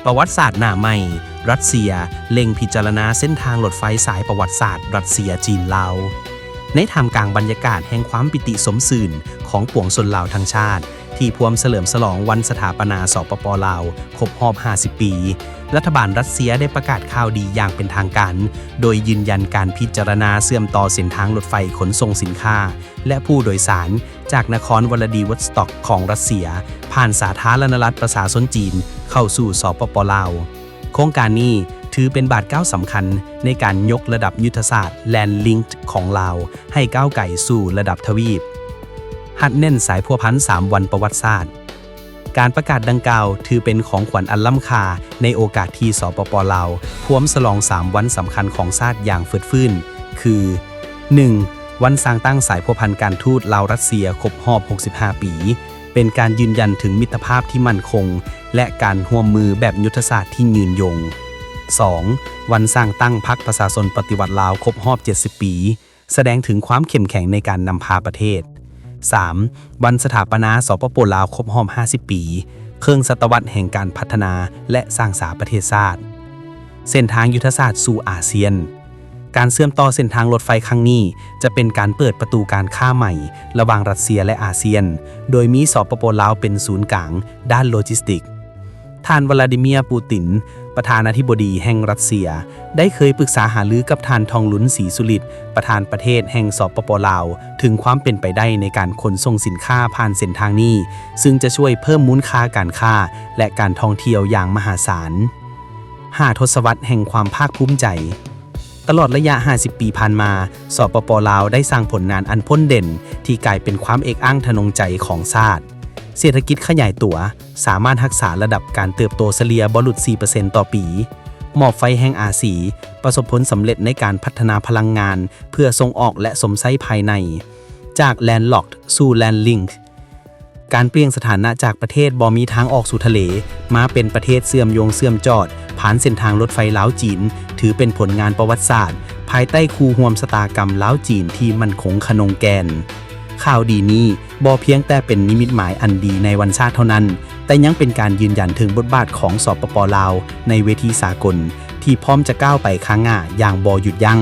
ປະຫວັດສາດໜ້າໃໝ່, ຣັດເຊຍເລັ່ງພິຈາລະນາເສັ້ນທາງລົດໄຟສາຍປະຫວັດສາດຣັດເຊຍ-ຈີນ-ລາວ. ໃນທ່າມກາງບັນຍາກາດແຫ່ງຄວາມປີຕິສົມຊື່ນຂອງປວງຊົນລາວທັງຊາດ ທີ່ພວມສະເຫຼີມສະຫຼອງວັນສະຖາປະນາ ສປປ ລາວ ຄົບຮອບຫ້າສິບປີ, ລັດຖະບານຣັດເຊຍໄດ້ປະກາດຂ່າວດີຢ່າງເປັນທາງການ ໂດຍຢືນຢັນການພິຈາລະນາເຊື່ອມຕໍ່ເສັ້ນທາງລົດໄຟຂົນສົ່ງສິນຄ້າ ແລະ ຜູ້ໂດຍສານ ຈາກນະຄອນວລາດີວອສຕັອກຂອງຣັດເຊຍ ຜ່ານສາທາລະນະລັດປະຊາຊົນຈີນ ເຂົ້າສູ່ ສປປ ລາວ. ໂຄງການນີ້ຖືເປັນບາດກ້າວສຳຄັນໃນການຍົກລະດັບຍຸດທະສາດ Land Link ຂອງລາວ ໃຫ້ກ້າວໄກສູ່ລະດັບທະວີບ, ຮັດແໜ້ນສາຍພົວພັນສາມວັນປະຫວັດສາດ. ການປະກາດດັ່ງກ່າວຖືເປັນຂອງຂວັນອັນລ້ຳຄ່າໃນໂອກາດທີ່ ສປປ ລາວ ພວມສະຫຼອງສາມວັນສຳຄັນຂອງຊາດຢ່າງຟືດຟື້ນ ຄື ໜຶ່ງ ວັນສ້າງຕັ້ງສາຍພົວພັນການທູດລາວ-ຣັດເຊຍຄົບຮອບຫົກສິບຫ້າປີ, ເປັນການຢືນຢັນເຖິງມິດຕະພາບທີ່ໝັ້ນຄົງ ແລະ ການຮ່ວມມືແບບຍຸດທະສາດທີ່ຍືນຍົງ. ສອງ ວັນສ້າງຕັ້ງພັກປະຊາຊົນປະຕິວັດລາວຄົບຮອບເຈັດສິບປີ, ສະແດງເຖິງຄວາມເຂັ້ມແຂງໃນການນຳພາປະເທດ. ສາມ ວັນສະຖາປະນາ ສປປ ລາວ ຄົບຮອບຫ້າສິບປີ, ເຄິ່ງສະຕະວັດແຫ່ງການພັດທະນາ ແລະ ສ້າງສາປະເທດຊາດ. ເສັ້ນທາງຍຸດທະສາດສູ່ອາຊຽນ. ການເຊື່ອມຕໍ່ເສັ້ນທາງລົດໄຟຄັ້ງນີ້ ຈະເປັນການເປີດປະຕູການຄ້າໃໝ່ລະຫວ່າງຣັດເຊຍ ແລະ ອາຊຽນ, ໂດຍມີ ສປປ ລາວ ເປັນສູນກາງດ້ານໂລຈິສຕິກ. ທ່ານ ວລາດີເມຍ ປູຕິນ ປະທານາທິບໍດີແຫ່ງຣັດເຊຍ ໄດ້ເຄີຍປຶກສາຫາລືກັບທ່ານ ທອງລຸນ ສີສຸລິດ ປະທານປະເທດແຫ່ງ ສປປ ລາວ ເຖິງຄວາມເປັນໄປໄດ້ໃນການຂົນສົ່ງສິນຄ້າຜ່ານເສັ້ນທາງນີ້, ຊຶ່ງຈະຊ່ວຍເພີ່ມມູນຄ່າການຄ້າ ແລະ ການທ່ອງທ່ຽວຢ່າງມະຫາສານ. ຫ້າທົດສະວັດແຫ່ງຄວາມພາກພູມໃຈ. ຕະຫຼອດໄລຍະຫ້າສິບປີຜ່ານມາ, ສປປ ລາວ ໄດ້ສ້າງຜົນງານອັນພົ້ນເດັ່ນທີ່ກາຍເປັນຄວາມເອກອ້າງທະນົງໃຈຂອງຊາດ. ເສດຖະກິດຂະຫຍາຍຕົວ, ສາມາດຮັກສາລະດັບການເຕີບໂຕສະເລ່ຍບໍ່ຫຼຸດສີ່ເປີເຊັນຕໍ່ປີ, ໝໍ້ໄຟແຫ່ງອາສີ, ປະສົບຜົນສຳເລັດໃນການພັດທະນາພະລັງງານເພື່ອສົ່ງອອກ ແລະ ຊົມໃຊ້ພາຍໃນ. ຈາກ Landlocked ສູ່ Landlinked. ການປ່ຽນສະຖານະຈາກປະເທດບໍ່ມີທາງອອກສູ່ທະເລ ມາເປັນປະເທດເຊື່ອມໂຍງເຊື່ອມຈອດ ຜ່ານເສັ້ນທາງລົດໄຟລາວ-ຈີນ ຖືເປັນຜົນງານປະຫວັດສາດ ພາຍໃຕ້ຄູ່ຮ່ວມຊະຕາກຳລາວ-ຈີນທີ່ໝັ້ນຄົງຂະໜົງແກ່ນ. ຂ່າວດີນີ້ບໍ່ພຽງແຕ່ເປັນນິມິດໝາຍອັນດີໃນວັນຊາດເທົ່ານັ້ນ, ແຕ່ຍັງເປັນການຢືນຢັນເຖິງບົດບາດຂອງ ສປປ ລາວ ໃນເວທີສາກົນ ທີ່ພ້ອມຈະກ້າວໄປຂ້າງໜ້າຢ່າງບໍ່ຢຸດຢັ້ງ.